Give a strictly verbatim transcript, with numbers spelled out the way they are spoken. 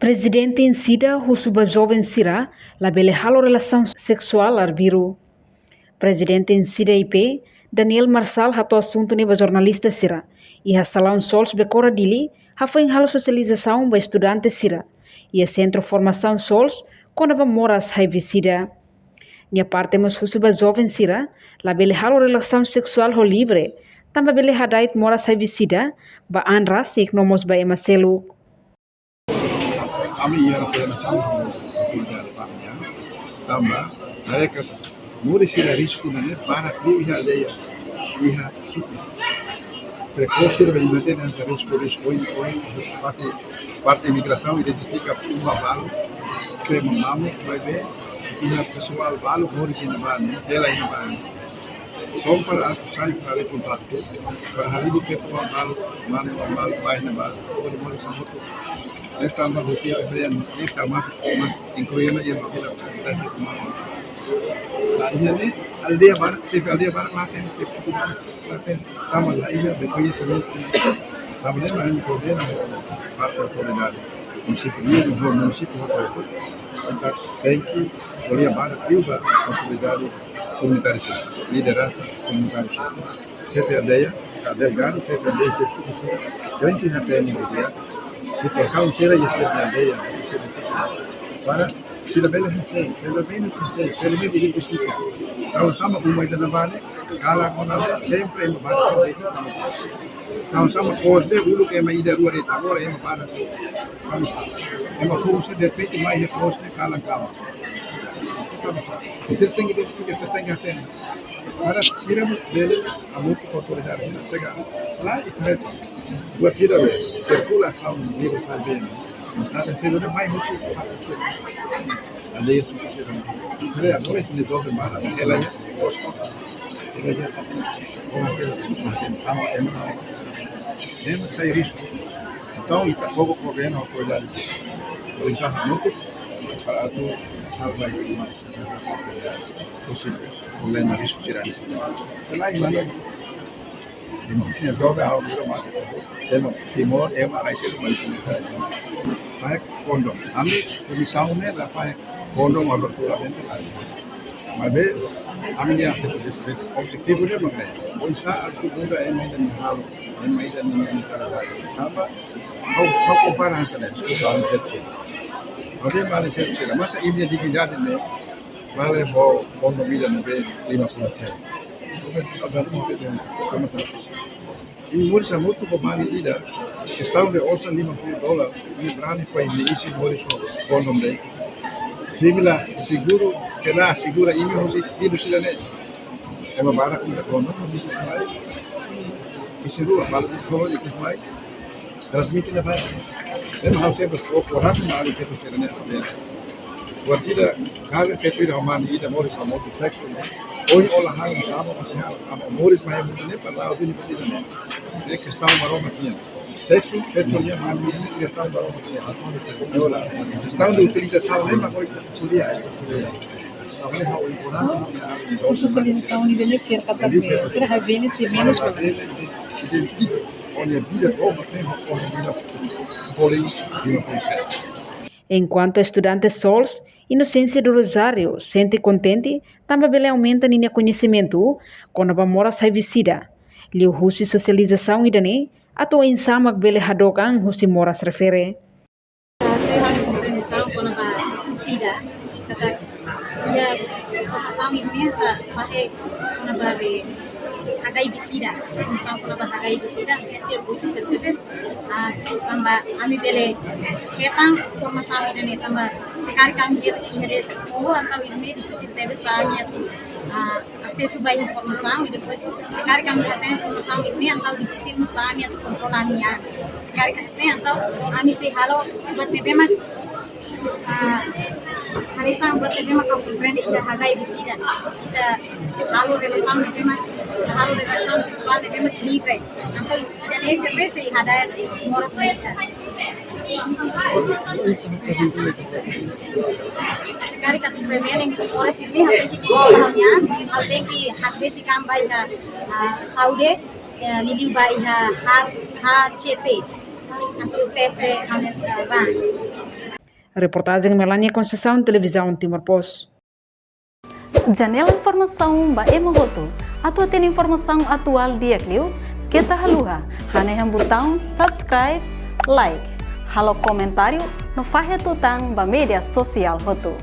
Prezidente INSIDA husu ba joven sira labele halo relasaun seksuál arbiru. Prezidente INSIDA I P, Daniel Marçal, hato'o asuntu ne'e ba jornalista sira iha salaun SOLS Becora Dili, hafoin halo sosializasaun ba estudante sira iha Sentru Formasaun SOLS kona-ba moras HIV-SIDA. Nia parte mós husu ba joven sira labele halo relasaun seksuál ho livre, tanba bele hada'et moras HIV-SIDA ba an rasik no mós ba ema seluk. Ami iha relasaun ho autoridade ba nia, tanba mereka moris iha risku ne'e barak liu iha aldeia, iha suku. Prekausaun ba iha ne'e risku, risku, oi, oi, parte, parte imigrasaun identifika uma balu, ke mamamu, maibé iha pesoál balu moris iha ne'ebá, hela iha ne'ebá. Só para atu sai para kontaktu, para haribu feto balu, manu balu, bai ne'ebá, ori moris hamutuk. Ne'e tanba hutia Hebrean, ne'e tanba mas, mas inklui ona iha masalah. Nah, iha ne'e aldeia barak, xefe aldeia barak mate, xefe barak mate. Tanba la iha be koñesimentu. Tanba ne'e mak ami koordena ho parte autoridade munisípiu, ho munisípiu, ho parte. Entaun tenke ko'alia barak liu ba autoridade komunitária sira, lideransa komunitária sira. Xefe aldeia, ka delegadu, xefe aldeia, xefe suku sira, tenke hatene di'ak situasaun sira iha sira-nia aldeia, sira-nia suku. Para sira bele hasai, pelumenus hasai, pelumenus identifika. Kalau sama uma ida-ne'ebá ne'e, kalan ona sempre ema barak, kalau sama kos de'it, uluk ema ida rua de'it, agora ema barak. Ema foun sira derrepente mai iha kos ne'e kalan-kalan. Sira tenke identifika, sira tenke hatene. Para sira bele hamutuk ho autoridade, sira chega lá e trata. Buat sira be sirkulasaun vírus H I V ne'e. Entaun sira ne'e mai husi parte sira. Aldeia suku sira. Sira agora ne'e joven barak, hela iha kos-kos. Hela iha kos-kos. Tanba ema, ema sai risku. Entaun ita koko koordena ho autoridade. Oinsá hamutuk para atu salva ema. Husi problema risku sira-ne'e. Selain mana? Ema, ema joven ha'u bira mate. Ema Timor, ema rai selu mai sini sai. Fahe kondom. Ami komisaun ne'e la fahe kondom abertura dentro ai. Maibé ami-nia objetivu ne'e mak ne'e. Oinsá atu muda ema ida nia halo, ema ida nia nia cara. Tanba ha'u, ha'u kompara hanesan ne'e, deskulpa, ami feto sira. Ha'u dehan ba ami feto sira, masa imi-nia dignidade ne'e vale ho kondom ida ne'ebé lima puluh sen. Imi moris hamutuk ho mane ida, kestaun de osan lima puluh dolar, imi brani fó imi isin moris ho kondom de'it. Imi la seguru, ke la asegura imi hosi vírus sira-ne'e. Ema barak uza kondom, hosi mai. Isin rua, balu fó isin mai. Transmite ne'e ba. Ema ha'u sempre fó, koran na ali feto sira-ne'e. Buat ida, karik feto ida ho mane ida moris hamutuk seksu. Ohin ola hal sama masi hal, ama moris mai muda ne'e para la ohin ne'e. Ne'e kestaun Maromak nian. Seksu, feto nian, mane nian, kestaun Maromak nian. Agora, kestaun de utilizasaun ne'e mak ohin ko'alia. Agora, ha'u importante, Sosializasaun ida-ne'e fiar katak sira havenes de menus ka. Identifika, olha, vida nova, tem uma forma de vida. Folin, de uma forma. Enkuantu estudante SOLS, Inocencia do Rosário, sente kontente tanba bele aumenta ninia koñesimentu kona-ba moras HIV-SIDA. Liuhusi sosializasaun ida-ne'e, atu oinsá mak bele hadook an husi moras refere. Tuir ha'u-nia kompreensaun kona-ba SIDA, katak iha informasaun ida-ne'e sá fahe kona-ba be HIV-SIDA, informasaun kona-ba HIV-SIDA, sente orgullu tebes, ah, tanba ami bele hetan informasaun ida-ne'e tanba se karik ami iha, iha de'it, oh, entaun ida-ne'e difisil tebes ba ami atu, ah, asesu ba informasaun, i depois se karik ami la hatene informasaun ida-ne'e, entaun difisil mós ba ami atu kontrola ami an. Se karik aste, entaun ami sei halo buat ne'ebé mak, ah, hanesan buat ne'ebé mak komprende iha HIV-SIDA. Ita halo relasaun ne'ebé mak, ita halo relasaun seksuál ne'ebé mak livre. Entaun ida-ne'e sempre sei hada'et moras ba ita. Se karik atu prevene, se moras ne'e, ha'u tenke paham ya, ha'u tenke hakbesik an ba iha, ah, saúde, eh, liuliu ba iha H-, H C T. Atu teste ha'u-nia, ah, ba. Reportajen Melania Conceição, Televizaun Timor Post. Janela informasaun ba ema hotu. Atu hatene informasaun atuál di'ak liu, keta haluha hanehan butaun subscribe, like, halo komentáriu no fahe tutan ba média sosiál hotu.